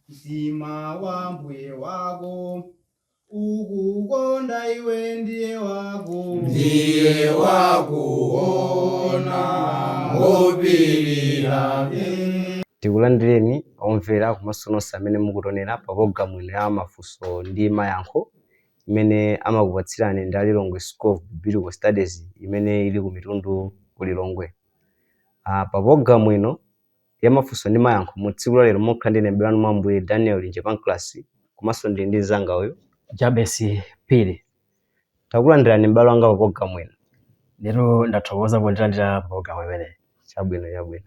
Mtima wa mbuye wako ukukonda iwe ndiye wako Ndiye wakuona ngopirira. Tikulandireni omvera komanso nonse amene mukutionera pa pologalamu ino ya mafunso ndi mayankho imene amakupatsirani ndi a Lilongwe School of Biblical Studies imene ili ku Mitundu ku Lilongwe. Pa pologalamu ino ya mafunso ndi mayankho mu tsiku la lero mokhala ndine m'bale wanu mwa Ambuye Daniel Linje Pancras komanso ndili ndi mnzanga uyu Jabesi Phiri. Takulandirani m'bale wanga pa pologalamu ino. Lero ndathokoza pondilandira pa pologalamu imeneyi. Chabwino, chabwino.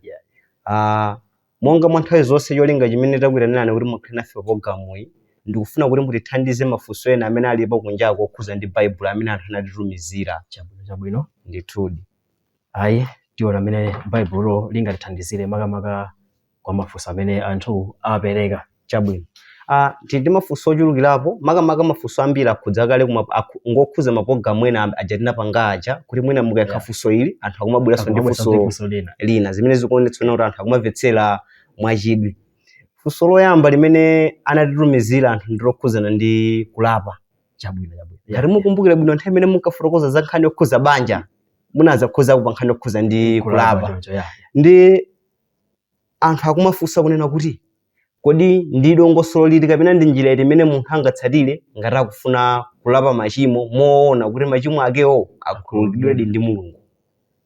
Monga mwa nthawi zonse, cholinga chimene takuyitanirani kuti mukhale nafe pa pologalamu iyi ndikufuna kuti mutithandize mafunso ena amene alipo kunjako okhuza ndi Baibulo amene anthu anatitumizira. Chabwino, chabwino. Ndithudi. Ayi, tiona mmene Baibulo lingatithandizire makamaka kwa mafunso amene anthu apereka. Chabwino. Tili ndi mafunso ochulukirapo, makamaka mafunso ambiri akhudza kale ngokhuza mapologalamu ena aja tinapanga aja, kuti mwina mukayankha funso ili anthu akumabweranso ndi Akumabweranso funso ndi funso lina. lina, zimene zikuonetsa kuti anthu akumamvetsera mwachidwi. Funso loyamba limene anatitumizira anthu ndi lokhuzana ndi kulapa. Chabwino, chabwino. Ngati mukumbukira bwino, nthawi imene munkafotokoza za nkhani yokhuza banja, munadzakhuza pa nkhani yokhuza ndi kulapa. Choncho, yeah. Ndi anthu akumafunsa kunena kuti kodi ndi dongosolo liti kapena ndi njira iti imene munthu angatsatire ngati akufuna kulapa machimo moona kuti machimo akewo akhululukidwedi ndi Mulungu?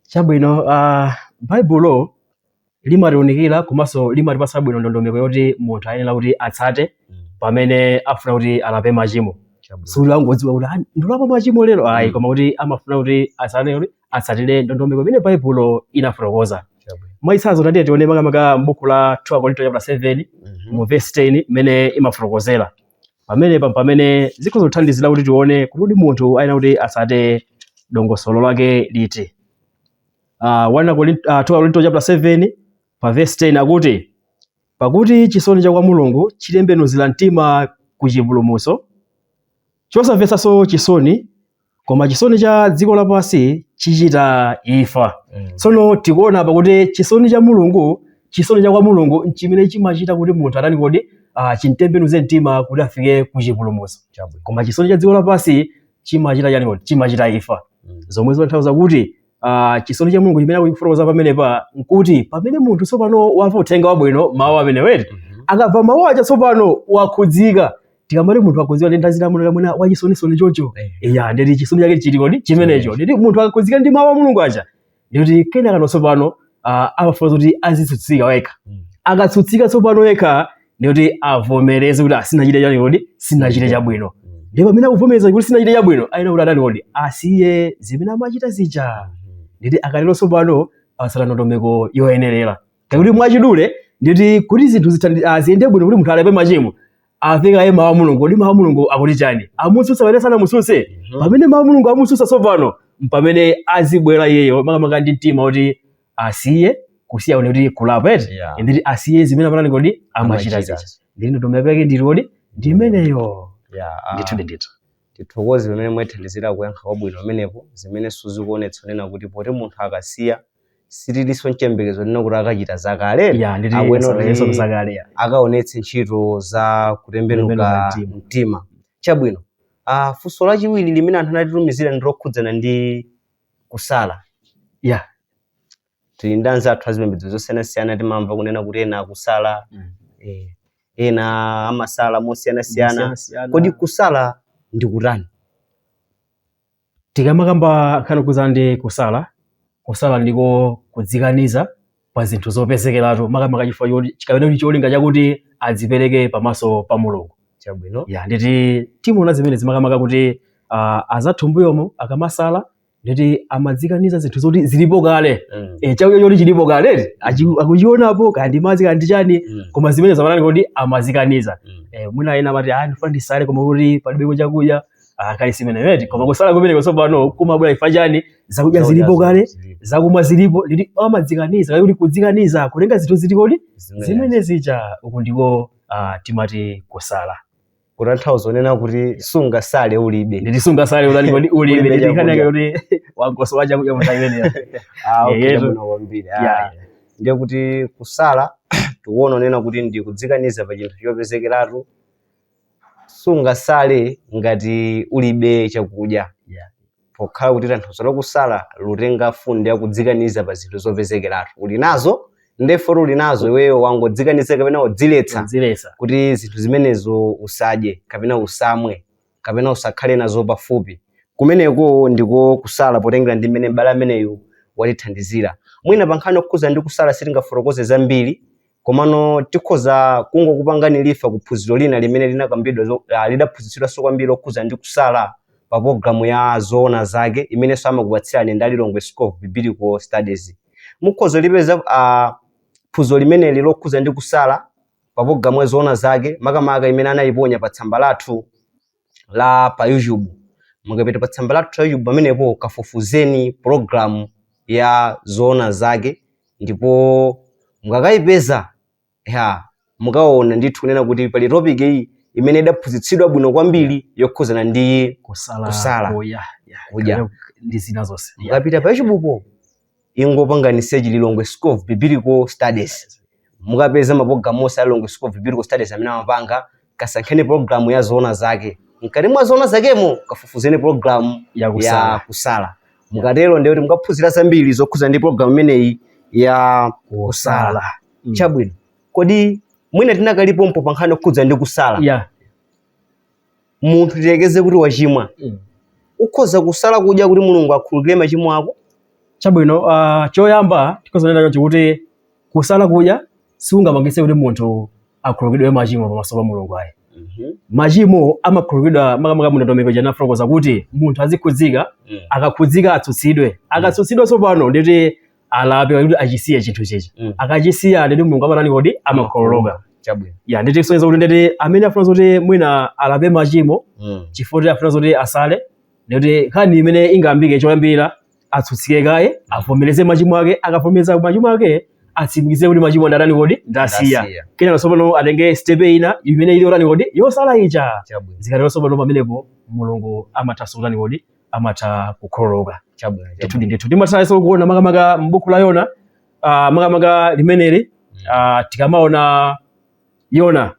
Chabwino, Baibulo limatiunikira komanso limatipatsa bwino ndondomeko yoti munthu ayenera kuti atsate pamene afuna kuti alape machimo. Sikuti angodziwa kuti, "Ah, ndilapa machimo lero," ayi, koma kuti amafuna kuti atsate, kuti atsatire ndondomeko imene Baibulo inafotokoza. Mwachitsanzo, tatiye tione makamaka m'buku la 2 Korinto chapter 7 mu verse 10 imene imafotokozera pamene pamene zikhoza kuthandizira kuti tione kuti kodi munthu ayenera kuti atsate dongosolo lake liti. 1 Korinto, 2 Korinto chapter 7 pa verse 10 akuti, "Pakuti chisoni cha kwa Mulungu chitembenuzira mtima ku chipulumutso chosamvetsanso chisoni, koma chisoni cha dziko lapansi chichita imfa." Tsono tikuona apa kuti chisoni cha Mulungu, chisoni cha kwa Mulungu nchimene chimachita kuti munthu atani kodi, chimtembenuze mtima kuti afike ku chipulumutso. Koma chisoni cha dziko lapansi chimachita chani kodi? Chimachita imfa. Zomwe zimatanthauza kuti chisoni cha Mulungu chimene akufotokoza pamenepa nkuti pamene munthu tsopano wamva uthenga wabwino, mawu ameneweti, akamva mawu aja tsopano wakhudzika. Tikamati munthu akhudzika, ndi nthawi munthu kamwena wachisonisoni choncho. Iya, nditi chisoni chake chili kodi chimenecho. Nditi munthu akakhudzika ndi mawu a Mulungu aja, ndikuti kenaka tsopano amafuna kuti azitsutsika wekha. Akatsutsika tsopano yekha, ndikuti avomereze kuti asinachite chani kodi, sinachite chabwino. Ndipo pamene akuvomereza kuti sinachite chabwino, ayenera kuti atani kodi, asiye zimene amachita zija. Nditi akatero tsopano atsata ndondomeko yoyenerera. Kakuti mwachidule, nditi kuti zinthu ziyende bwino kuti munthu alape machimo, amve kaye mawu a Mulungu. Kodi mawu a Mulungu akuti chani? Amutsutsa pamene sanamutsutse? Pamene mawu a Mulungu amutsutsa tsopano, mpamene azibwera iyeyo makamaka ndi mtima kuti asiye, kusiya kuti kulapa eti. Nditi asiye zimene amatani kodi, amachita Amachita. zija. Nditi ndondomeko yake nditi kodi ndi imeneyo. Yeah. Ndithu, ndithu. Tithokoze pamene mwatithandizira kuyankha kwabwino pamenepo, zimene zikuonetsa kunena kuti poti munthu akasiya sitilinso mchembekezo nena kuti akachita zakale, Yeah, nditi akuyenera asawerenso kuti zakale, yeah. akaonetse ntchito za kutembenuka Kutembenuka mtima. mtima. Chabwino. Funso lachiwiri limene anthu anatitumizira ndi lokhudzana ndi kusala. Tili ndi anzathu azipembedzo zosiyanasiyana, timamva kunena kuti ena akusala, ena amasala mosiyanasiyana. Mosiyanasiyana. Kodi kusala ndi kutani? Tikamakamba nkhani yokhudzana ndi kusala, kusala ndiko kudzikaniza pa zinthu zopezekeratu, makamaka chifukwa choti kapena kuti cholinga chakuti adzipereke pamaso pa Mulungu. Chabwino. Ya, nditi timaona zimene zimakamaka kuti azathu mbuyomo akamasala, nditi amadzikaniza zinthu zoti zilipo kale. Chakudya choti chilipo kale akuchionapo, kaya ndi madzi kaya ndi chani, koma zimene zamatani kodi, amazikaniza. Mwina ena amati, "Ah, ndifuna ndisale," koma kuti palibeko chakudya. Ah, kali simeneyo eti. Koma kusala kumeneko tsopano kumabwera chifukwa chani? Zakudya zilipo kale, zakumwa zilipo, nditi amadzikaniza kale, kuti kudzikaniza kutenga zinthu zili kodi zimene zija. Uku ndiko timati kusala. Kutanthauza onena kuti sungasale ulibe. Nditi sungasale utani kodi, ulibe. Ulibe Nditi nkhani yake chakudya. kuti wangosowa chakudya mu nthawi imeneyo. Ah, okay, Yetu. chabwino kwambiri. Ndiye kuti kusala Tikuona onena kuti ndi kudzikaniza pa chinthu chopezekeratu. Sungasale ngati ulibe chakudya, pokhala kuti tanthauzo lakusala lutenga fundo yakudzikaniza pa zinthu zopezekeratu. Uli nazo, ndefo uli nazo, iweyo wangodzikaniza kapena udziletsa Kudziletsa. kuti zinthu zimenezo usadye kapena usamwe kapena usakhale nazo pafupi. Kumeneko ndiko kusala, potengera ndi mmene m'bale ameneyu watithandizira. Mwina pa nkhani yokhuza ndi kusala sitingafotokoze zambiri, komano tikhoza kungokupangani refer kuphunziro lina limene linakambidwa lidaphunzitsidwanso kwambiri okhuza ndi kusala pa programu ya Zoona Zake, imenenso amakupatsirani ndi Lilongwe School of Biblical Studies. Mukhoza lipeza phunziro limeneli lokhuza ndi kusala pa programu ya Zoona Zake, makamaka imene anayiponya pa tsamba lathu la pa YouTube. Mukapita pa tsamba lathu la YouTube, pamenepo kafufuzeni programu ya Zoona Zake, ndipo mukakayipeza ya mukaona ndithu kunena kuti pali topic iyi imene idaphunzitsidwa bwino kwambiri yokhuzana ndi kusala, Kusala. Kudya, yeah. Kudya. Ndi zina zonse. Mukapita pa YouTubepo, ingopangani search Lilongwe School of Biblical Studies, mukapeza mapulogalamu onse a Lilongwe School of Biblical Studies amene amapanga. Kasankheni programu ya Zoona Zake. Mkati mwa Zoona Zakemo kafufuzeni programu ya kusala. Ya kusala. Mukatero ndiye kuti mukaphunzira zambiri zokhuza ndi programu imeneyi ya kusala. Chabwino, kodi mwina tinakalipompo pa nkhani yokhudza ndi kusala, munthu tiyekeze kuti wachimwa, ukhoza kusala kudya kuti Mulungu akhululukire machimo ako? Chabwino, choyamba tikozanena choncho kuti kusala kudya sikungapangitse kuti munthu akhululukidwe machimo pamaso pa Mulungu ayi. Machimo amakhululukidwa makamaka mundondomeko janafotokoza kuti munthu azikhudzika. Akakhudzika atsutsidwe. Akatsutsidwa tsopano nditi alape kuti achisiye chinthu chichi. Akachisiya nditi Mulungu amatani kodi? Amakhululuka. Ya, nditi kusonyeza kuti nditi amene afuna zoti mwina alape machimo, chifukwa kuti afuna zoti asale, ndikuti nkhani imene ingayambike choyambira atsutsike kaye, avomereze machimo ake. Akavomereza machimo ake, atsimikize kuti machimo ndatani kodi? Ndasiya. Ndasiya. Kenaka tsopano atenge step ina imene ili yotani kodi? Yosala ija. Zikatero tsopano pamenepo Mulungu amatha kutani kodi? Amatha kukhululuka. Ndithu ndithu timathanso kuona makamaka m'buku la Yona, makamaka limeneli, tikamaona Yona,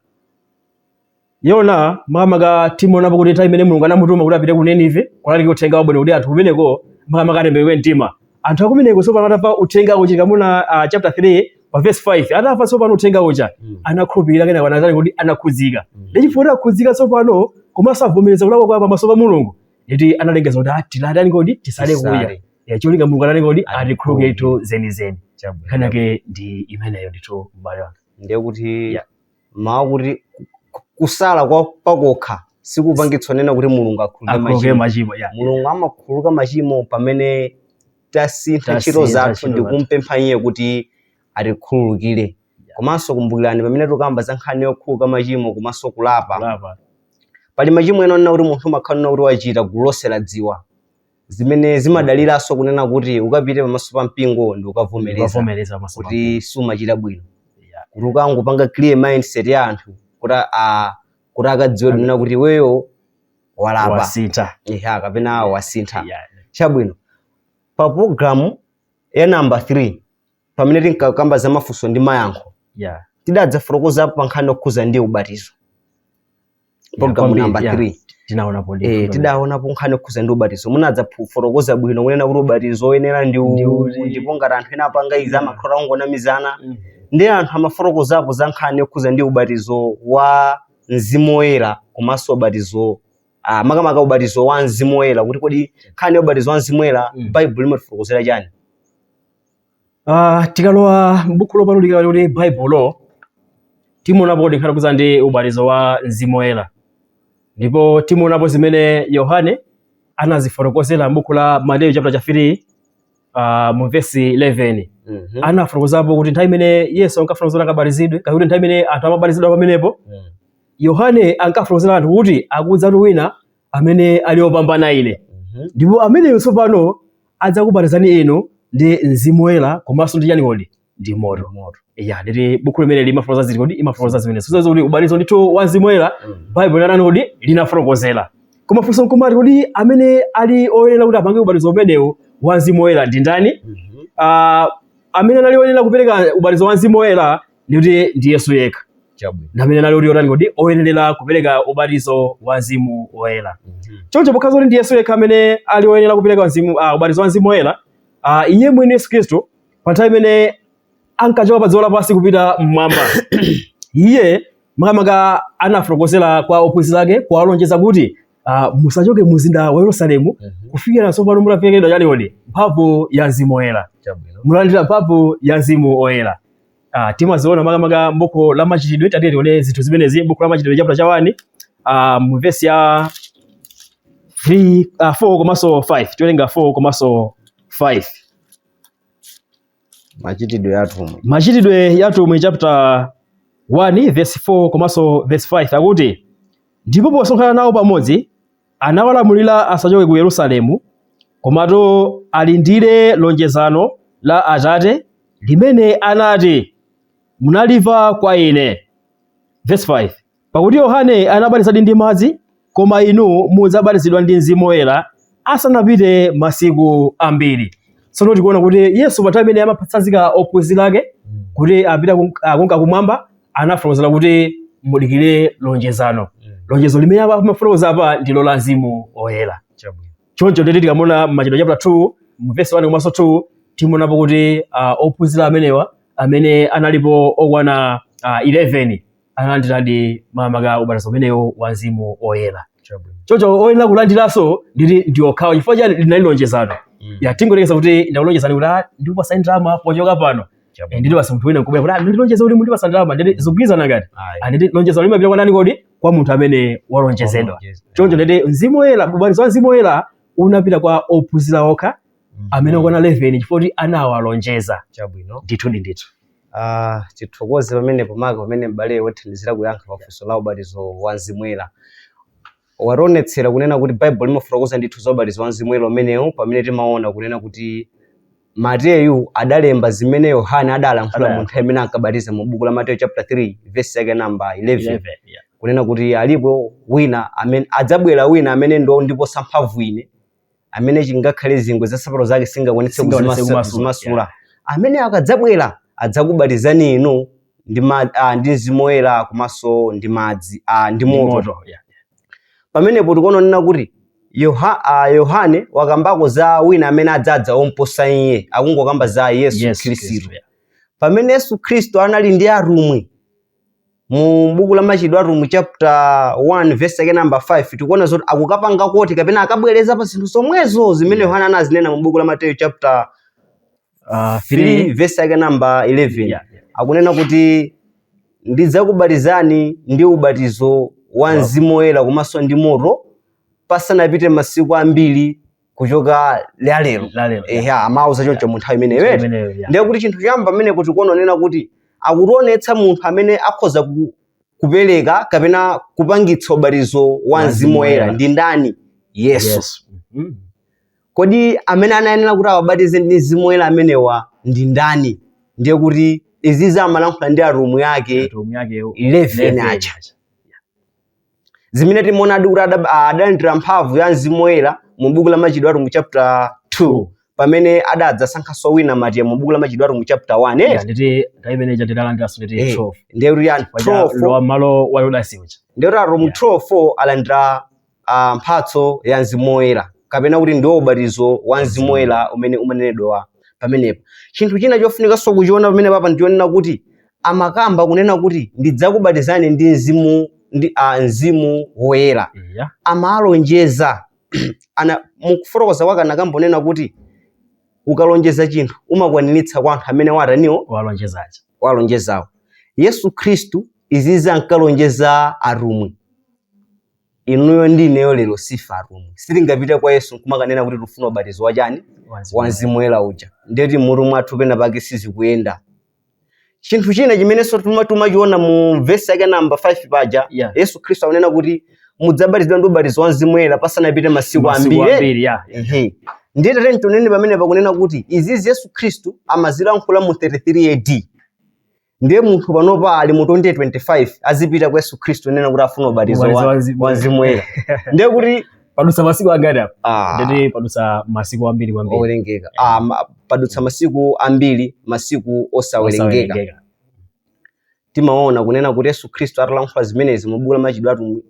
Yona makamaka timaonapo kuti nthawi imene Mulungu anamutuma kuti apite ku Ninive kulalika uthenga wabwino kuti anthu kumeneko makamaka atembenuke mtima, anthu akumeneko tsopano atamva uthenga uja, tikamuna chapter 3 pa verse 5, atamva tsopano uthenga uja, anakhulupirira. Kenaka anatani kodi? Anakhudzika. Ndi chifukwa kuti akhudzika tsopano komanso avomereza kulakwa kwawo pamaso pa Mulungu, nditi analengeza kuti tilatani kodi? Tisale kudya. Tisale. Ya, cholinga Mulungu atani kodi? Atikhululukire. Atikhululukire zenizeni. Nkhani yake ndi imeneyo ndithu, m'bale wanga. Ndiye kuti mawu kuti kusala kwa pakokha sikupangitsa nena kuti Mulungu akhululuke akhululuke machimo. Machimo, ya. Mulungu amakhululuka machimo pamene tasintha ntchito Tasintha zathu ntchito ndi zathu. kumpempha iye kuti atikhululukire. Komanso kumbukirani, pamene tikamba za nkhani yokhululuka machimo komanso kulapa, Kulapa. pali machimo ena onena kuti munthu umakhala nena kuti wachita, gulu lonse ladziwa, zimene zimadaliranso kunena kuti ukapite pamaso pa mpingo ndi ukavomereza ukavomereza pamaso pa kuti sumachita bwino, kuti ukangopanga clear mindset ya anthu kuti kuti akadziwe kunena kuti iweyo walapa, wasintha. Eha, kapena wasintha. Chabwino, pa programu ya namba 3, pamene tinkakamba za mafunso ndi mayankho, tidadzafotokozapo pa nkhani yokhuza ndi ubatizo, programu kwambiri, namba 3. Tinaonapo ndithu Eh, pamene. tidaonapo nkhani yokhuza ndi ubatizo. Munadzafotokoza bwino kunena kuti ubatizo woyenera ndi Ndi uwu, uti. ndipo ngati anthu ena apanga izi amakhala ongonamizana. Ndi anthu amafotokozapo za nkhani yokhuza ndi ubatizo wa Mzimu Woyera komanso ubatizo, makamaka ubatizo wa Mzimu Woyera, kuti kodi nkhani ya ubatizo wa Mzimu Woyera Baibulo limatifotokozera chani? Tikalowa m'buku lopatulika kuti Baibulo, timaonapo kuti nkhani yokhuza ndi ubatizo wa Mzimu Woyera, ndipo timaonapo zimene Yohane anazifotokozera m'buku la Mateyu chapter cha 3, mu verse 11. Anafotokozapo kuti nthawi imene Yesu ankafuna zoti akabatizidwe, kakuti nthawi imene anthu amabatizidwa pamenepo, Yohane ankafotokozera anthu kuti akudzatu wina amene ali wopambana ine, ndipo ameneyo tsopano adzakubatizani inu ndi Mzimu Woyera komanso ndi chani kodi? Ndi moto. Moto. Ya, nditi buku limene limafotokoza zili kodi? Imafotokoza zimene so kuti ubatizo ndithu wa Mzimu Woyera, Baibulo linatani kodi? Linafotokozera. Koma funso nkumati, kodi amene ali oyenera kuti apange ubatizo umenewu wa Mzimu Woyera ndi ndani? Amene anali oyenera kupereka ubatizo wa Mzimu Woyera Ndikuti ndi Yesu yekha Chabwino. ndi amene anali kuti otani kodi oyenerera kupereka ubatizo wa Mzimu Woyera. Choncho pokhala kuti ndi Yesu yekha amene ali oyenera kupereka ubatizo wa Mzimu Woyera, iye mwini Yesu Khristu pa nthawi imene ankachoka pa dziko lapansi kupita mmwamba, iye makamaka anafotokozera kwa ophunzira ake kuwalonjeza kuti musachoke mzinda wa Yerusalemu kufikira tsopano mutaperekedwa chani kodi mphamvu ya Mzimu Woyera. Chabwino. Mulandira mphamvu ya Mzimu Woyera. Timaziona makamaka m'buku la Machitidwe. Tatiye tione zinthu zimenezi m'buku la Machitidwe chapter cha 1, mu verse ya 3, 4 komanso 5. Tiwerenga 4 komanso 5. Machitidwe ya Atumwi. Machitidwe ya Atumwi chapter 1 verse 4 komanso verse 5 akuti, ndipo posonkhana nawo pamodzi anawalamulira asachoke ku Yerusalemu, komatu alindire lonjezano la Atate limene anati, munalimva kwa ine. Verse 5, pakuti Yohane anabatizadi ndi madzi, koma inu mudzabatizidwa ndi Mzimu Woyera asanapite masiku ambiri. Tsono tikuona kuti Yesu pa nthawi imene amatsanzika ophunzira ake kuti apita kunka kumwamba, anafotokozera kuti mudikire lonjezano. Lonjezo limene amafotokoza apa ndilo la Mzimu Woyera. Chabwino. Choncho nditi tikamuona Machitidwe chapter 2 mu verse 1 komanso 2, timuonapo kuti ophunzira amenewa amene analipo okwana 11 analandiradi makamaka ubatizo umenewo wa Mzimu Woyera. Chabwino. Choncho oyenera kulandiranso nditi ndi okhawo, chifukwa chani? Linali lonjezano. Ya, tingotekeza kuti ndakulonjezani kuti ndikupasani ndalama pochoka pano. Chabwino. Nditi basi munthu wina nkubwera kuti ndilonjeza kuti mundipasa ndalama, nditi zikugwirizana ngati? Ayi. Nditi lonjezano limapita kwa ndani kodi? Kwa munthu amene walonjezedwa. Walonjezedwa. Choncho nditi Mzimu Woyera, ubatizo wa Mzimu Woyera unapita kwa ophunzira okha amene okwana 11, chifukwa kuti anawalonjeza. Chabwino. Ndithu ndi ndithu. Tithokoze pamenepo maka pamene m'bale wathandizira kuyankha pafunso la ubatizo wa Mzimu Woyera. Wationetsera kunena kuti Bible limafotokoza ndithu za ubatizo wa Mzimu Woyera umenewu, pamene timaona kunena kuti Mateyu adalemba zimene Yohane adalankhula mu nthawi imene ankabatiza mu buku la Mateyu chapter 3 verse yake number 11. 11, yeah. Kunena kuti alipo wina amene adzabwera, wina amene ndo ndiposa mphamvu ine, amene chingakhale zingwe za nsapato zake singakwanitse Singakwanitse kumasula, kuzimasula. Amene akadzabwera adzakubatizani inu ndi Mzimu Woyera komanso ndi madzi, ndi Ndi moto. moto, yeah. Pamenepo tikuonera kuti Yohane wakambako za wina amene adzadza omposa iye, akungokamba za Yesu Yesu Khristu. Khristu, yeah. Pamene Yesu Khristu anali ndi atumwi mu buku la Machitidwe Atumwi chapter 1 verse yake number 5, tikuona zoti akukapanga koti kapena akabwereza pa zinthu zomwezo zimene Yohane anazinena mu buku la Mateyu chapter 3 3 verse yake number 11. Yeah, yeah. Akunena kuti ndidzakubatizani ndi ubatizo wa Mzimu Woyera komanso ndi moto pasanapite masiku ambiri kuchoka lalero. Lalero, yeah. Eya, amauza choncho mu nthawi imeneyo. Imeneyo, yeah. Ndiye kuti chinthu choyamba pamene kuti kuononena kuti akutionetsa munthu amene akhoza kupereka kapena kupangitsa ubatizo wa Wa Mzimu Mzimu Woyera Woyera. ndi ndani? Yesu. Yesu. Kodi amene anayenera kuti awabatize ndi Mzimu Woyera amenewa ndi ndani? Ndiye kuti izizi amalankhula ndi atumwi ake Atumwi ake 11 11 aja. aja. Zimene timaona adi kuti adalandira mphamvu ya Mzimu Woyera mu buku la Machitidwe Atumwi chapter 2, pamene adadzasankhanso wina Matiya mu buku la Machitidwe Atumwi chapter 1. Yeah, nditi nthawi imeneyi tidalandiranso nditi 12. Ndiye kuti anthu Waja 12 lowa malo wa Yudasi uja. Ndiye kuti atumwi 12 alandira mphatso ya Mzimu Woyera, kapena kuti ndiwo ubatizo wa Mzimu Woyera umene umanenedwa pamenepo. Chinthu china chofunikanso kuchiona pamene papa ndionena kuti amakamba kunena kuti ndidzakubatizani ndi Mzimu Woyera. Amalonjeza. Ana mukufotokoza kwake anakambonena kuti ukalonjeza chinthu umakwaniritsa kwa anthu amene wataniwo walonjezacho. Walonjezawo. Yesu Khristu izizi ankalonjeza atumwi. Inuyo ndi ineyo lero sife atumwi, sitingapite kwa Yesu nkumakanena kuti tifuna ubatizo wa chani? Wa Mzimu Woyera uja. Ndeti mutu mwathu pena pake sizikuyenda. Chinthu china chimenenso timachiona mu verse yake namba 5 paja, Yesu Khristu akunena kuti mudzabatizidwa ndi ubatizo wa Mzimu Woyera pasanapite masiku Masiku ambiri. ambiri, yeah. Ndiye tateni tionene pamene pakunena kuti izizi Yesu Khristu amazilankhula mu 33 AD. Ndiye munthu panopa ali mu 2025 azipita kwa Yesu Khristu nena kuti afuna ubatizo Ubatizo wa Mzimu wa Mzimu Woyera. Ndiye kuti padutsa masiku angati apa? Ndiye padutsa masiku ambiri kwambiri. Owerengeka. Padutsa masiku ambiri, masiku osawerengeka. Osawerengeka. Timaona kunena kuti Yesu Khristu atalankhula zimenezi mu buku la Machitidwe Atumwi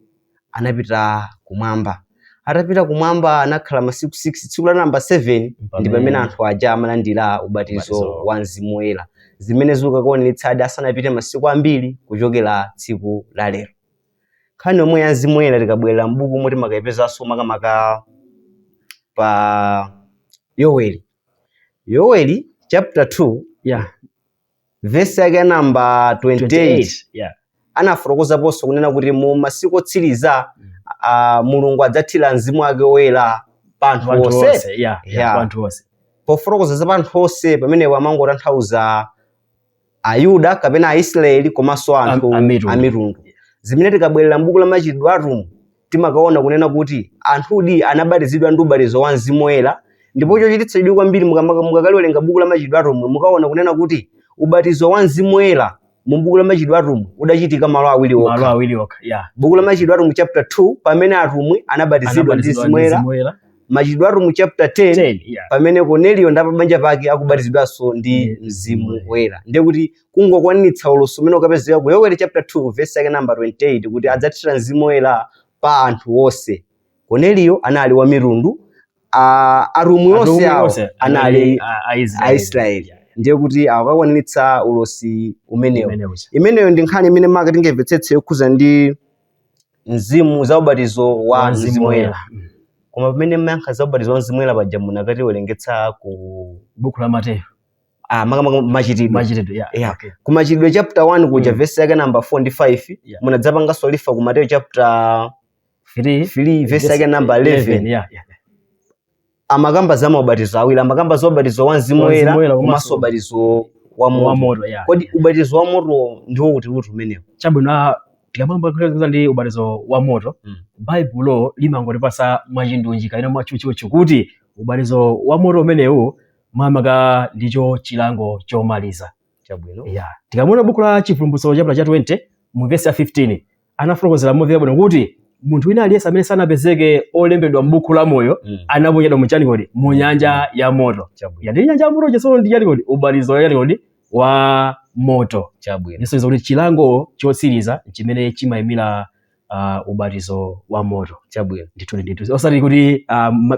anapita kumwamba. Atapita kumwamba anakhala masiku 6, tsiku la namba 7 ndi pamene anthu aja amalandira ubatizo Ubatizo. wa Mzimu Woyera, zimene zikukakwaniritsa asanapite masiku ambiri kuchokera tsiku la lero. Nkhani yomwe ya Mzimu Woyera tikabwerera m'buku momwe timakayipezanso makamaka pa Yoweli. Yoweli chapter 2 verse yake ya namba 28 28, yeah. Anafotokozaponso kunena kuti mu masiku otsiriza Mulungu adzathira mzimu wake woyera pa anthu Anthu onse. onse, yeah, anthu onse. Pofotokoza za pa anthu onse pamenepo amangotanthauza Ayuda kapena Aisraeli komanso anthu amitundu. Amitundu. Zimene tikabwerera m'buku la Machitidwe Atumwi timakaona kunena kuti anthudi anabatizidwa ndi ubatizo wa Mzimu Woyera, ndipo chochititsa chidwi kwambiri mukakaliwerenga buku la Machitidwe Atumwi mukaona kunena kuti ubatizo wa Mzimu Woyera mu buku la Machitidwe Atumwi udachitika malo awiri Malo okha. awiri okha, yeah. Buku la Machitidwe Atumwi chapter 2 pamene atumwi anabatizidwa ndi Anabatizidwa Mzimu ndi Woyera. Mzimu Woyera. Machitidwe Atumwi chapter 10 10, yeah. pamene Korneliyo ndi apabanja pake akubatizidwanso ndi Ndi Mzimu Mzimu Woyera. Ndiye kuti kungokwaniritsa ulosi umene ukapezeka ku Yoweli chapter 2 verse yake namba 28 kuti adzathira Mzimu Woyera pa anthu onse. Korneliyo anali wa mitundu, atumwi onse Atumwi awo onse anali Aisraeli. Aisraeli. Ndiye kuti akakwaniritsa ulosi umenewo. Umenewo. Imeneyo ndi nkhani imene maka tingemvetsetse yokhuza ndi mzimu za ubatizo wa Wa Mzimu Mzimu Woyera. Woyera. Koma pamene mmayankha za ubatizo wa Mzimu Woyera paja munakatiwerengetsa ku buku la Mateyu. Makamaka Machitidwe. Machitidwe, yeah. Yeah. Okay. Ku Machitidwe chapter 1 kuja verse yake namba 4 ndi 5 munadzapanganso refer ku Mateyu chapter 3 3 verse yake namba 11. Yeah. Amakamba za maubatizo awiri, amakamba za ubatizo wa Mzimu Wa Mzimu Woyera Woyera komanso komanso ubatizo wa wa moto. moto, yeah. Kodi ubatizo wa moto ndiwo kuti uti umenewo? Chabwino, tikamamba kukhazikitsa ndi ubatizo wa moto, Baibulo limangotipasa mwachindunji kapena mwatchutchutchu kuti ubatizo wa moto umenewu makamaka ndicho chilango chomaliza. Chabwino. Yeah. Tikamaona buku la Chivumbulutso chapter cha 20 mu verse ya 15 anafotokozera momveka bwino kuti munthu wina aliyense amene sanapezeke olembedwa m'buku la moyo anaponyedwa mu chani kodi? Mu nyanja ya moto. Chabwino. Ya, ndi nyanja ya moto chesono ndi chani kodi? Ubatizo chani kodi? Wa moto. Chabwino. Ndiso kuti chilango chotsiriza chimene chimayimira ubatizo wa moto. Chabwino. Ndithu ndithu. Osati kuti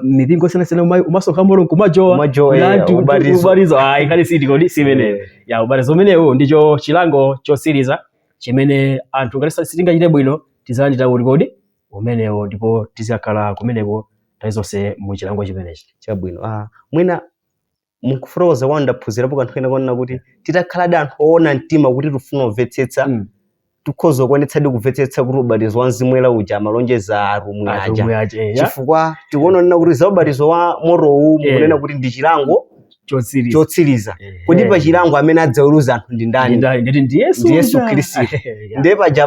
mipingo isiyanasiyana umasonkha moto nkumajowa. Umajowa, ubatizo. Ubatizo. Ikhale siti kodi simeneyo. Ya, ubatizo umenewu ndicho chilango chotsiriza chimene anthu ngati sitingachite bwino tizalandira kuti kodi umenewo, ndipo tizakhala kumeneko nthawi zonse mu chilango chimenechi. Chabwino. Mwina mukufotokoza kwanu ndaphunzirapo kanthu kena konena kuti titakhaladi anthu oona mtima kuti tifuna kumvetsetsa, tikhoza kukwanitsadi kumvetsetsa kuti ubatizo wa Mzimu Woyera uja amalonjeza atumwi aja. Atumwi aja, yeah. Chifukwa tikuona nena kuti za ubatizo wa motowu mukunena kuti ndi chilango chotsiriza. Chotsiriza. Kodi pa chilango amene adzaweruza anthu ndi ndani? Ndi ndani? Nditi ndi Yesu Ndi Yesu uja. Khristu. Ndiye paja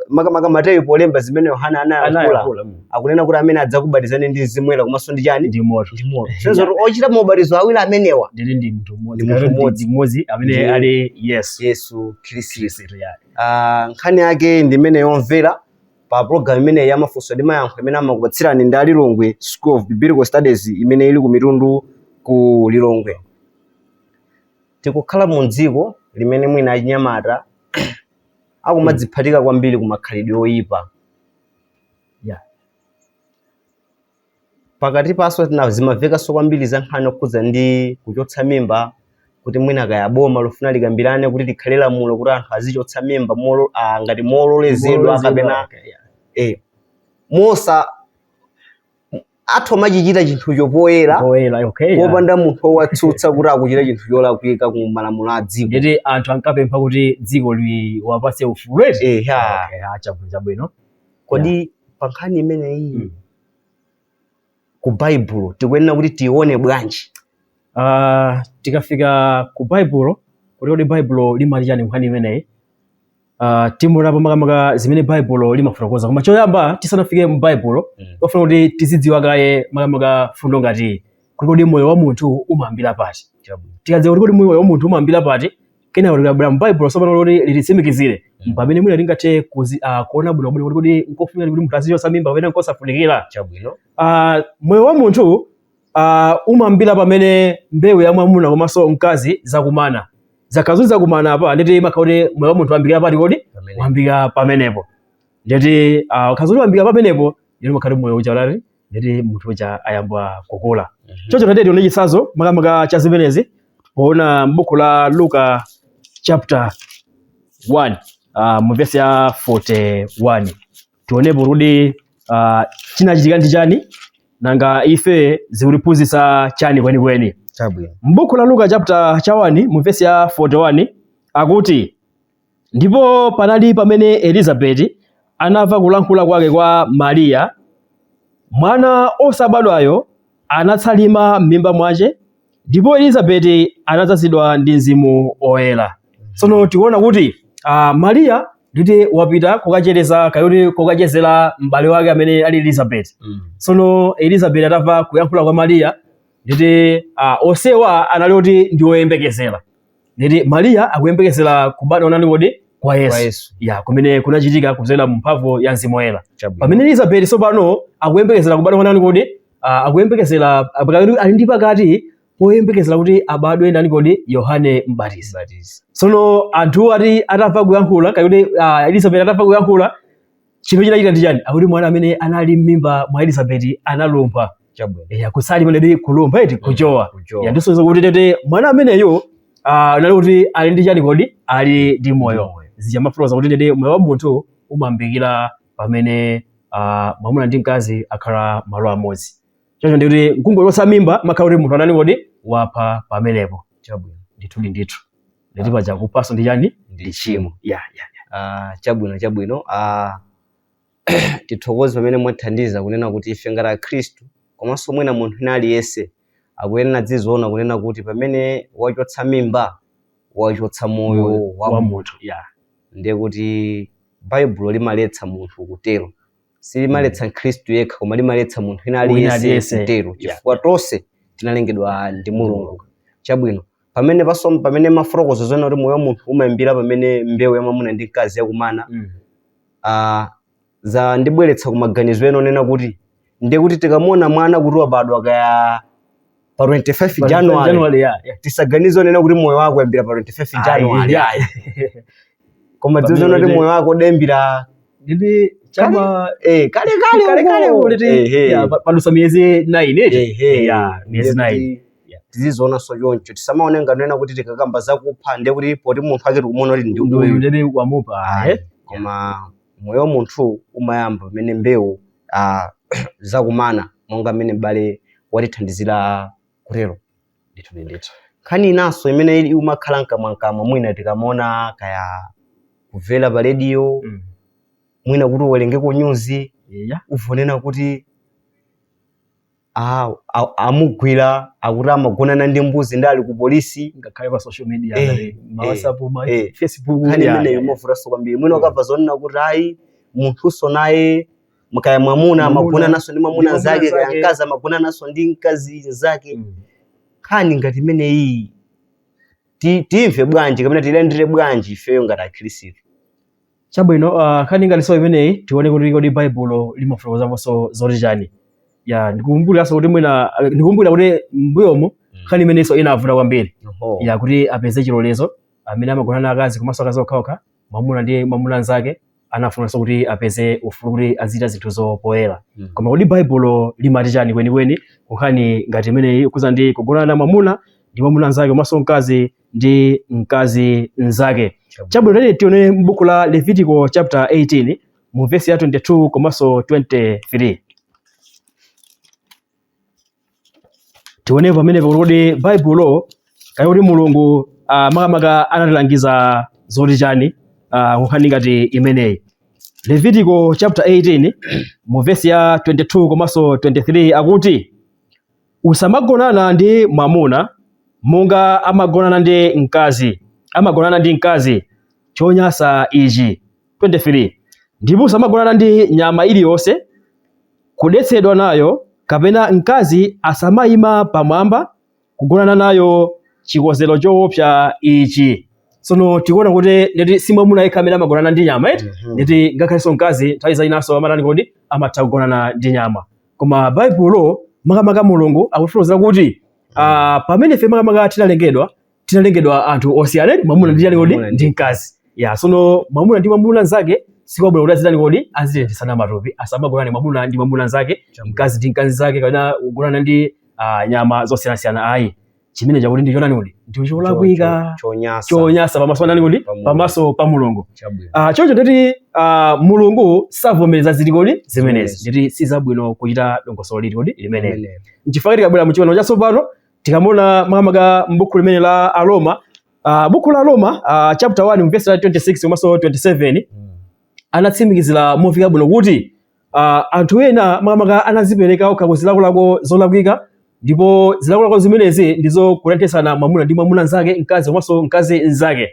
makamaka Mateyu polemba zimene Yohana anayankhula, Anayankhula, akunena kuti amene adzakubatizani ndi Mzimu Woyera komanso ndi chani? Ndi moto. Ndi moto. Sonzo kuti ochita maubatizo awiri amenewa nditi ndi munthu mmodzi. Ndi munthu Kapena mmodzi. ndi mmodzi amene Ndi ali Yesu. Yesu Khristu. Khristu, yeah. Nkhani yake ndi imene yomvera pa program imeneyi ya mafunso ndi mayankho imene amakupatsirani ndi a Lilongwe School of Biblical Studies imene ili ku Mitundu ku Lilongwe. Tikukhala mu dziko limene mwina achinyamata akumadziphatika kwambiri ku makhalidwe oyipa. Pakati paso zimamvekanso kwambiri za nkhani yokhudza ndi kuchotsa mimba, kuti mwina kaya boma lofuna likambirane kuti likhale lamulo kuti anthu azichotsa mimba ngati mololezedwa Mololezedwa, kapena okay, yeah. mosa athu amachichita chinthucho poyera, Poyera, okay, yeah. popanda munthu wowatsutsa kuti akuchita chinthu cholakwika ku malamulo a dziko. Nditi anthu ankapempha kuti dziko liwapatse ufulu, eti? Yeah. Okay, chabwino, chabwino. Kodi pa nkhani imeneyi ku Baibulo tikuyenera kuti tione bwanji? Tikafika ku Baibulo, kuti kodi Baibulo limati chani nkhani imeneyi? Timuonapo makamaka zimene Baibulo limafotokoza. Koma choyamba tisanafike mu Baibulo, tofuna kuti tizidziwa kaye makamaka fundo ngati kuti kodi moyo wa munthu umayambira pati. Tikadziwa kuti kodi moyo wa munthu umayambira pati, kenako tikabwera mu Baibulo tsopano kuti lititsimikizire, pamene mwina tingathe kuona bwinobwino kuti kodi nkofunika kuti munthu azichotsa mimba kapena nkosafunikira. Moyo wa munthu umayambira pamene mbewu ya mwamuna komanso mkazi zakumana. Zakhala zoti zakumana apa, nditi makhala kuti moyo wa munthu wayambikira pati kodi? Pamene. Wayambika pamenepo. Nditi ukhala zoti wayambika pamenepo, nditi makhala kuti moyo uja ulali, nditi munthu uja ayamba kukula. Choncho tatiyeni tione chitsanzo makamaka cha zimenezi poona m'buku la Luka chapter 1 mu verse ya 41. Tionepo kuti chinachitika ndi chani, nanga ife zikutiphunzitsa chani kwenikweni. Chabwino. M'buku la Luka chapter cha 1 mu verse ya 41 akuti, ndipo panali pamene Elizabeti anamva kulankhula kwake kwa Mariya, mwana osabadwayo anatsalima m'mimba mwache, ndipo Elizabeti anadzazidwa ndi Mzimu Woyera. Tsono tikuona kuti Mariya nditi wapita kukachereza kayoti kukachezera m'bale wake amene ali Elizabeti. Tsono Elizabeti atamva kuyankhula kwa Mariya, nditi onsewa anali kuti ndi oyembekezera. Nditi Mariya akuyembekezera kubadwa nani kodi? Kwa Yesu. Kwa Yesu. Ya, kumene kunachitika kudzera mu mphamvu ya Mzimu Woyera. Chabwino. Pamene Elizabeti tsopano akuyembekezera kubadwa kwa nani kodi? Akuyembekezera ali ndi pakati poyembekezera kuti abadwe ndani kodi? Yohane Mbatizi. Mbatizi. Tsono anthu ati atamva kuyankhula, kakuti Elizabeti atamva kuyankhula, chimene chinachitika ndi chani? Akuti mwana amene anali m'mimba mwa Elizabeti analumpha. Chabwino. Ya, kusalima ndi kulumpha eti kujowa. Kujowa. Ya, ndiso kuti tete mwana ameneyo anali kuti ali ndi chani kodi? Ali ndi moyo. Zija mafotokoza kuti tete moyo wa munthu umayambikira pamene mwamuna ndi mkazi akhala malo amodzi. Choncho ndi kuti kungochotsa mimba makhala kuti munthu anani kodi? Wapha pamenepo. Chabwino. Ndithu ndi ndithu. Nditi paja kuphaso ndi chani? Ndi tchimo. Ya, ya. Chabwino, chabwino. Tithokoze pamene mwathandiza kunena kuti ife ngati Akhristu komanso mwina munthu wina aliyense akuyenera adzizoona kunena kuti pamene wachotsa mimba wachotsa moyo wa wa munthu. munthu. Ya. Ndiye kuti Baibulo limaletsa munthu kutero. Silimaletsa Mkhristu yekha koma limaletsa munthu wina Wina aliyense aliyense. kutero, Ya. chifukwa tonse tinalengedwa ndi Mulungu. Chabwino. Pamene paso pamene mafotokozo zona kuti moyo wa munthu umayambira pamene mbewu ya mwamuna ndi mkazi yakumana, za ndibweretsa ku maganizo ena onena kuti ndiye kuti tikamuona mwana kuti wabadwa kaya pa 25 Pa January, January, ya, ya. tisaganize onena kuti moyo wako wayambira pa 25 January. Ya, ya. Koma tiziona kuti moyo wako udayambira Ndili chama kale kale kale kale uko. uliti Ehe. ya padusa miyezi 9 eti. Ehe. Ya, miyezi Ndiye 9. kuti tizizoonanso choncho, tisamaone nganena kuti tikakamba zakupha ndiye kuti poti munthu ake tikumuona kuti ndi Ndio uyu. ndili wamupa. Ayi. Koma moyo wa munthu umayamba pamene mbewu zakumana, monga mmene m'bale watithandizira kutero. Ndithu ndithu. Nkhani inanso imene ili umakhala mkamwamkamwa, mwina tikamaona kaya kumvera pa radio, mwina kuti uwerengeko nyuzi, uvonena kuti amugwira akuti amagonana ndi mbuzi ndi ali ku polisi, Ngakhale pa social media, ngati ma WhatsApp, ma Facebook, Nkhani imeneyo imavutanso kwambiri. Mwina ukamva zonena kuti ayi munthuso naye kaya mwamuna amagona naso ndi mwamuna Ndi mwamuna nzake, kaya nzake. mkazi amagona naso ndi mkazi nzake. Nkhani ngati imeneyi timve bwanji kapena tilandire bwanji ifeyo ngati Akhristu? Chabwino, nkhani ngati imeneyi tione kuti kodi Baibulo limafotokozaponso zoti chani. Ya, ndikukumbukiranso kuti mwina ndikukumbukira kuti m'mbuyomu nkhani imeneyinso inavuta kwambiri. Ya, kuti apeze chilolezo amene amagona na akazi komanso akazi okhaokha, mwamuna ndi mwamuna nzake, anafunanso kuti apeze ufulu kuti azichita zinthuzo poyera. Koma kodi Baibulo limati chani kwenikweni nkhani ngati imeneyi kuza ndi kugonana mwamuna ndi mwamuna nzake komanso mkazi ndi mkazi nzake? Chabwino, tiyeni tione m'buku la Levitico chapter 18 mu verse ya 22 komanso 23. Tione pamenepo kuti Baibulo kaya kuti Mulungu makamaka anatilangiza zoti chani nkhani ngati imeneyi. Levitico chapter 18 mu verse ya 22 komanso 23 akuti, usamagonana ndi mwamuna monga amagonana ndi mkazi, amagonana ndi mkazi, chonyansa ichi. 23 ndipo usamagonana ndi nyama iliyonse kudetsedwa nayo, kapena mkazi asamayima pamwamba kugonana nayo, chikozero choopsa ichi. Tsono tikuona kuti nditi si mwamuna yekha amene amagonana ndi nyama eti, nditi ngakhalenso mkazi nthawi zinaso amatani kodi? Amatha kugonana ndi nyama. Koma Baibulo makamaka Mulungu akufotokozera kuti pamene ife makamaka tinalengedwa, Tinalengedwa anthu osiyana, mwamuna ndi chani kodi? Mwamuna Ndi mkazi. Ya, sono mwamuna ndi mwamuna nzake sikwabwino kuti azitani kodi? Azitenthetsana matupi, asamagonane mwamuna ndi mwamuna nzake, mkazi ndi mkazi zake, kapena kugonana ndi nyama zosiyanasiyana ayi. Chimene chakuti ndi chonani kodi? Ndi cholakwika, Chonyasa. Chonyasa pamaso pa ndani kodi? Pa Mulungu. Pamaso pa Mulungu. Chabwino. Choncho nditi Mulungu savomereza ziti kodi? Zimenezi. Zimenezi. Nditi sizabwino kuchita dongosolo liti kodi? Limeneli. Limeneli. Nchifukwa tikabwera mu Chipangano Chatsopano, tikamona makamaka m'buku limene la Aroma, buku la Roma, chapter 1 verse la 26 komanso 27, anatsimikizira mofika bwino kuti anthu ena makamaka anazipereka okha ku zilakolako zolakwika, ndipo zilakolako zimenezi ndizo kutenthetsana mwamuna ndi mwamuna nzake, mkazi komanso mkazi nzake,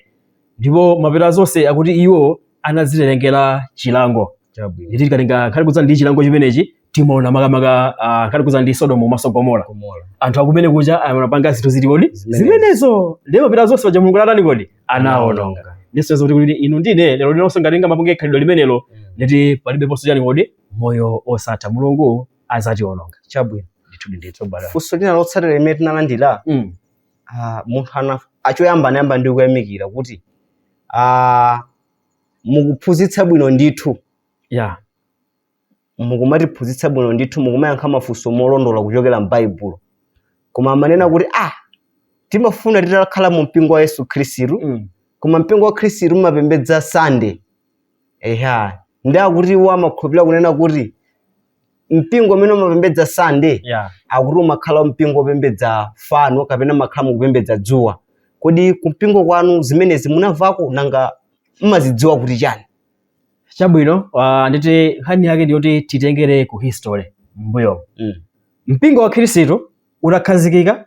ndipo mapeto zonse akuti iwo anadzitengera chilango. Chabwino. Nditi tikatenga nkhani kudza ndi chilango chimenechi, timaona makamaka nkhani kudza ndi Sodomu komanso Gomora. Gomora. Anthu akumene kuja amapanga zinthu ziti kodi? Zimenezo. Zimenezo. Ndipo mapeto zonse paja Mulungu anatani kodi? Anaononga. Ndiso kuti inu ndine lero linonso ngati ngamapange khalidwe limenelo, nditi palibeponso chani kodi? Moyo osatha. Mulungu azationonga. Chabwino. Ndithu ndithu bwana. Funso lina lotsatira limene tinalandira, munthu ana achoyamba anayamba ndi kuyamikira kuti mukuphunzitsa bwino ndithu. Mukumatiphunzitsa bwino ndithu, mukumayankha mafunso molondola kuchokera m'Baibulo. Koma amanena kuti timafuna titakhala mu mpingo wa Yesu Khristu, koma mpingo wa Khristu umapembedza Sunday. Eya, ndi akuti iwo amakhulupirira kunena kuti mpingo umene umapembedza Sunday, akuti umakhala mpingo wopembedza fano kapena umakhala mukupembedza dzuwa. Kodi kumpingo kwanu zimenezi munamvako? Nanga mmazidziwa kuti chani? Chabwino, nditi nkhani yake ndiyoti titengere ku history mbuyo. Mpingo wa Khristu utakhazikika,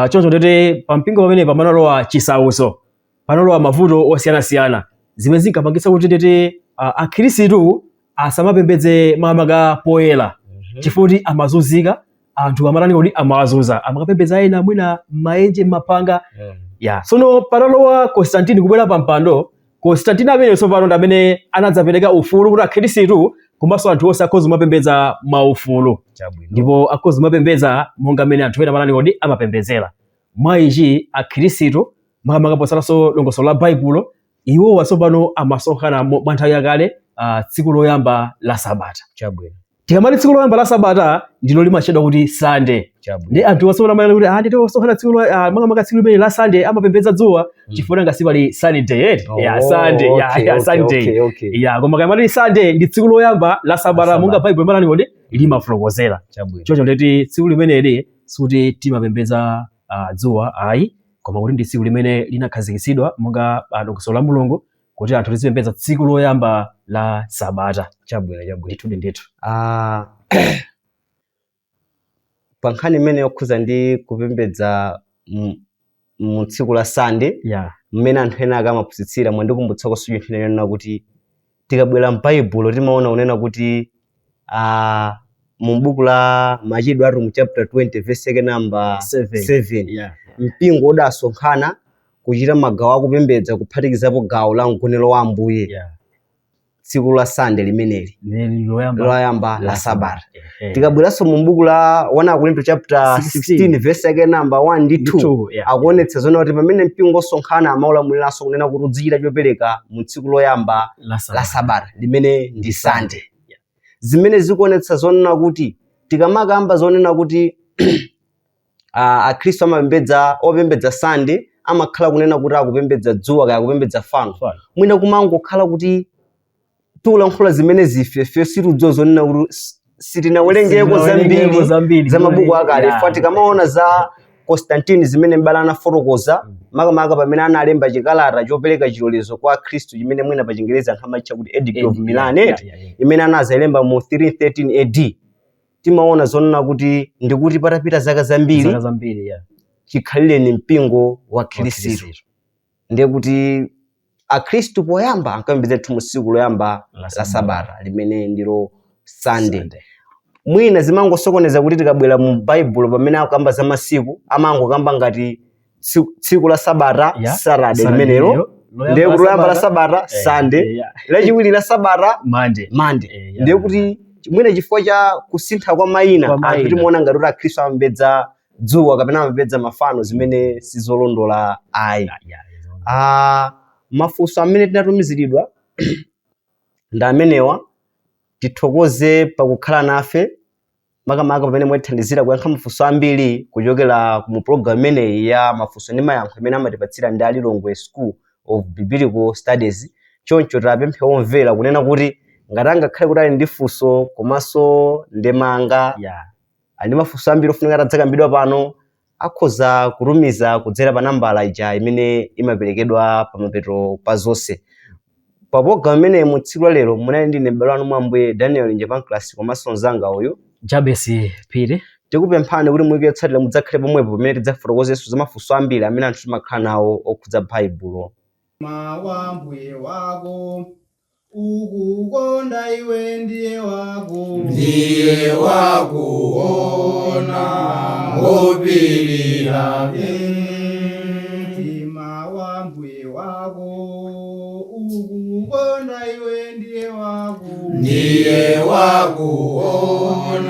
choncho nditi pa mpingo pamene pamanalowa chisautso, panalowa mavuto osiyanasiyana zimene zinkapangitsa kuti nditi akhristu asamapembedze makamaka poyera, chifukwa kuti amazunzika. Anthu amatani kuti? Amawazunza, amakapembedza ena mwina m'maenje, m'mapanga. Ya, sono patalowa Constantine kubwera pa mpando, Constantine amene tsopano ndi amene anadzapereka ufulu kuti akhristu komanso anthu onse akhoza kumapembedza mwaufulu, ndipo akhoza kumapembedza monga mmene anthu ena amatani kodi? Amapembedzera. Mwa ichi akhristu makamaka potsatanso dongosolo la Baibulo, iwowa tsopano amasonkhana mwa nthawi yakale tsiku loyamba la sabata. Tikamati tsiku loyamba la sabata ndilo limatchedwa kuti Sunday. Ndi anthu osonkhana amanena kuti nditi osonkhana tsiku makamaka tsiku limene la Sunday amapembedza dzuwa, chifukwa ngasi pali Sunday eti? Oh, Ya, Sunday, ya, ya, Sunday. Ya, koma kamati Sunday ndi tsiku loyamba la sabata, La sabata. monga Bible imatani kodi? Limafotokozera. Choncho nditi tsiku limeneli sikuti timapembedza dzuwa ayi, koma kuti ndi tsiku limene linakhazikitsidwa monga dongosolo la Mulungu kuti anthu tizipembedza tsiku loyamba la sabata. Chabwino, chabwino. Ndithu ndithu. Pa nkhani imene yokhuza ndi kupembedza mu tsiku la Sunday, mmene anthu ena akamaphunzitsira, mwandikumbutsa chinthu china chonena kuti tikabwera m'Baibulo timaona kunena kuti mu buku la Machitidwe Atumwi chapter 20 verse yake number 7. 7, mpingo udasonkhana kuchita magawo akupembedza kuphatikizapo gawo la mgonero wa Ambuye tsiku la Sunday limeneli Limene loyamba loyamba la sabata. Ehe. Tikabweranso mu buku la 1 Akorinto chapter 16, 16 verse yake number 1 ndi 2, 2, yeah. akuonetsa zoona kuti pamene mpingo osonkhana amaulamuliranso kunena kuti udzichita chopereka mu tsiku loyamba La sabata. la sabata limene ndi Sunday. Zimene zikuonetsa zonena kuti tikamakamba zonena kuti akhristu amapembedza, opembedza Sunday amakhala kunena kuti akupembedza dzuwa kaya akupembedza fano, Fano. mwina kumangokhala kuti tikulankhula zimene zife ife situdziwa zonena kuti sitinawerengeko Sitinawerengeko zambiri zambiri za mabuku akale. Fa tikamaona za Constantine zimene m'bale anafotokoza, makamaka pamene analemba chikalata chopereka chilolezo kwa Khristu chimene mwina pa Chingerezi anthu amatcha kuti Edict of Milan, imene anazayilemba mu 313 AD, timaona zonena kuti ndikuti patapita zaka zambiri, Zaka zambiri, yeah. chikhalireni mpingo wa Wa Khristu. Khristu. Ndiye kuti akhristu poyamba ankapembedza ndithu mu tsiku loyamba La la sabata. sabata limene ndilo Sunday. Sunday. Mwina zimangosokoneza kuti tikabwera mu Baibulo pamene akukamba za masiku amangokamba ngati tsiku la sabata, Saturday Saturday limenelo, limenelo, loyamba ndiye la kuti loyamba la sabata, sabata Sunday, lachiwiri la sabata Monday. Monday. Yeah. Ndiye kuti mwina chifukwa cha kusintha kwa mayina, Kwa anthu mayina. timaona ngati kuti akhristu amapembedza dzuwa kapena amapembedza mafano zimene sizolondola ayi. Mafunso amene tinatumiziridwa ndi amenewa. Tithokoze pakukhala nafe, makamaka pamene mwatithandizira kuyankha mafunso ambiri kuchokera mu program imeneyi ya mafunso ndi mayankho imene amatipatsira ndi a Lilongwe School of Biblical Studies. Choncho tapemphe omvera kunena kuti ngati angakhale kuti ali ndi funso komanso ndemanga, ali ndi mafunso ambiri ofunika atadzakambidwa pano, akhoza kutumiza kudzera pa nambala ija imene imaperekedwa pamapeto pa zonse pa program imeneyi. Mu tsiku la lero munali ndine m'bale wanu mwa Ambuye Daniel Njepanclas komanso mzanga uyu Jabesi Phiri. Tikupemphani kuti muwiki yotsatira mudzakhale pomwepo pamene tidzafotokozenso za mafunso ambiri amene anthu timakhala nawo okhudza Baibulo. Wa mbuye wako ukukonda iwe ndiye wako. Ndiye wakuona ngopirira. Mtima wa mbuye wako ukukonda iwe ndiye wako. Ndiye wakuona.